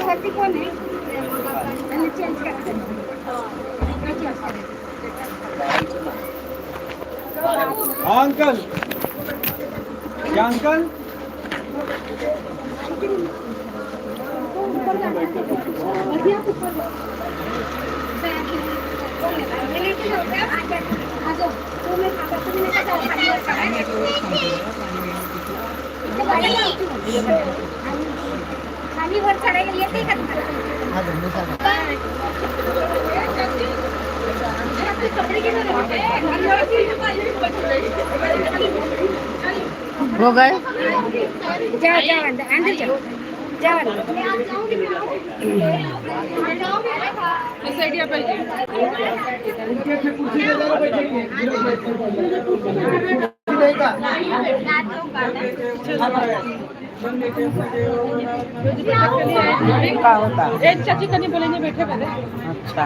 वरती कोण आहे? त्यांनी चेंज करायचं. हाँ अंकल, क्या अंकल? खाली वर चढायला येते का तुम्हाला? कपडे घेणार. हो गए. जाओ जाओ, अंदर अंदर जाओ, जाओ अंदर. कुर्सी दे जरा बैठेंगे. कुर्सी देगा. का होता? एक चाची कनी बोलेंगे, बैठे पहले. अच्छा.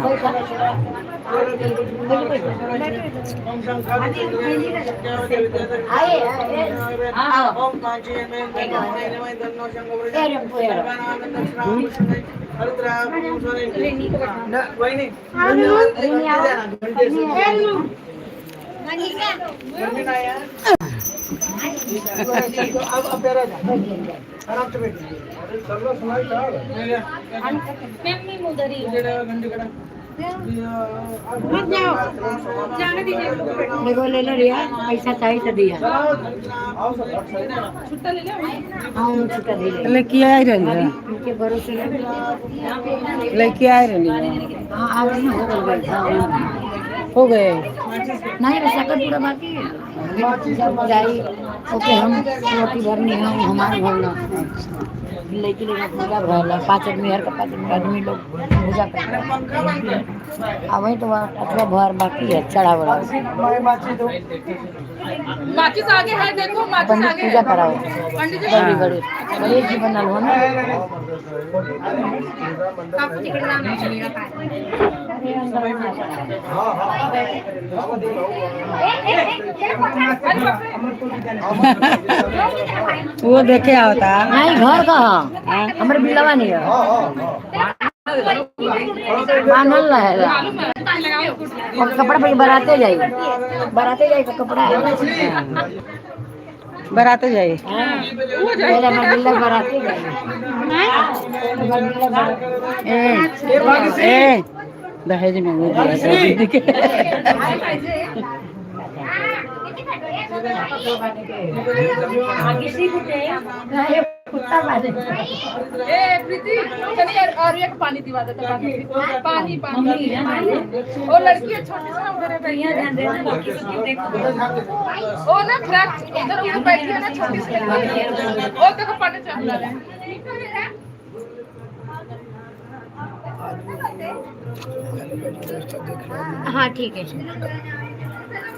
अब आराम से बैठिए. मैम, मी उधर ही. मत जाओ, जाने दीजिए. देखो, ले लो रिया, पैसा चाहिए तो दिया. छुट्टा ले ले. हाँ, छुट्टा दे ले. लेके आई रही है. उनके भरोसे. लेके आई रही है. हाँ, आ गई, हो गई. हाँ. हो गए? नहीं रे, पूरा बाकी है. जब जाई ओके, हम रोटी भरनी है, हमारे भरना लेके लेके पूजा भरला. पाँच आदमी हर का, पाँच आदमी लोग पूजा कर. अब वही तो अथवा भर बाकी है, चढ़ा बड़ा. माचिस आगे है, देखो माचिस. पंडित आगे पूजा है. कराओ. पंडित जी. गौरी गणेश, गणेश जी बनल हो ना. काकू, तिकडे जा ना. अरे, अंदर ना. ए, ए, ए, त्याला पकड. वो देखे आवता. नहीं, घर का है, हमरे बिलवा नहीं है, बांधल रहेला और कपड़ा पे बराते जाई, बराते जाई का कपड़ा है. बराते जाए. पहले हमारे बिल्ला बराते जाई, हमारे बिल्ला ए ए, दहेज में वो दिया था दीदी के. कुत्ता बांधे. ए प्रीति, चलिए और एक पानी दिवा देता. पानी पानी पानी. वो लड़की है छोटी सी ना, उधर है बैठी है. वो ना फ्रॉक उधर उधर बैठी है ना छोटी सी लड़की, वो देखो, पानी चल रहा है. हाँ, ठीक आहे.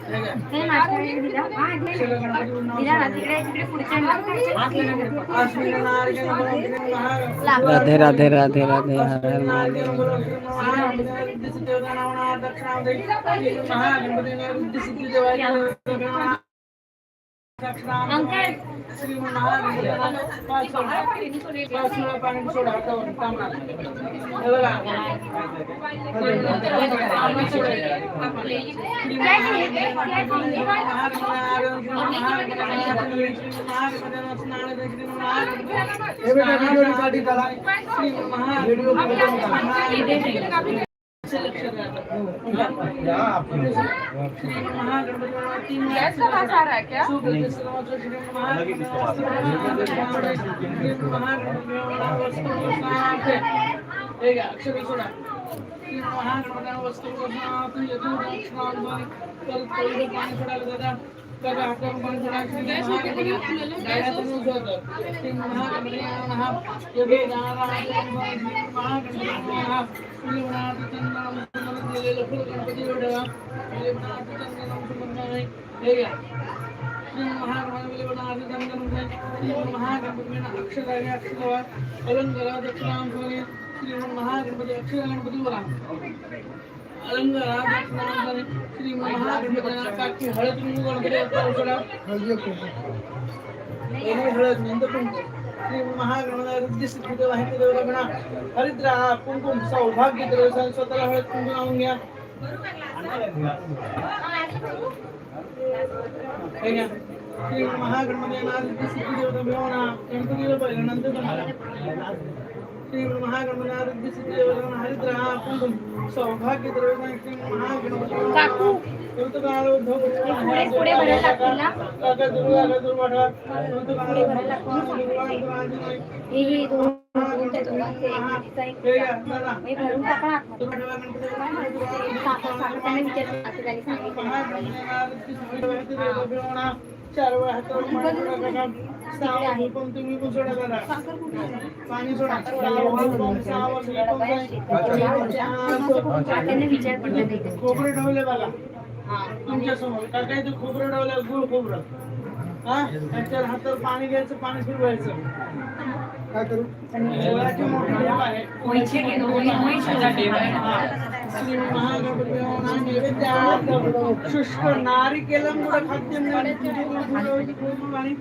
दिला ना तिकडे, तिकडे पुढच्या. राधे राधे राधे राधे, हर हर महादेव. अंकल. ए बेटा, वीडियो रिकॉर्डिंग करा, वीडियो. गैस का आवाज आ रहा है क्या? अलंकार श्री महागणपती काकी हळद कुंकू गणपती बाप्पा सोडा. हळदी कुंकू. पहिली हळद, नंतर कुंकू. श्री महागणपती रिद्धी सिद्धी देव आहे देव म्हणा. हरिद्रा कुंकुम सौभाग्य द्रव्य, स्वतःला हळद कुंकू लावून घ्या. हे घ्या. श्री महागणपती रिद्धी सिद्धी देवता म्हणा. गणपतीला पहिलं, नंतर तुम्हाला. श्री महागणपती रिद्धी सिद्धी देवता हरिद्रा कुंकुम सौभाग्य द्रव्य श्री महागणपती काकू पुढे पुढे भरायला लागतील ना? हे हे दोन दोन त्या दोघांचे एकमेकीचा एक हे भरून टाका आतमध्ये. साखर साखर त्यांना विचारलं, साखर त्यांनी सांगितलं. त्यांना विचार पण नाही ते. खोबरं ठेवले बघा तुमच्या समोर. काका, इथे खोबरं ठेवलं, गुळ खोबरं. हा, त्याच्यावर हातावर पाणी घ्यायचं, पाणी फिरवायचं. काय करू? गुळाची मोठी ढेप आहे. श्री महागणपती नैवेद्यार्थं शुष्क नारिकेलं गुड खाद्यं आणि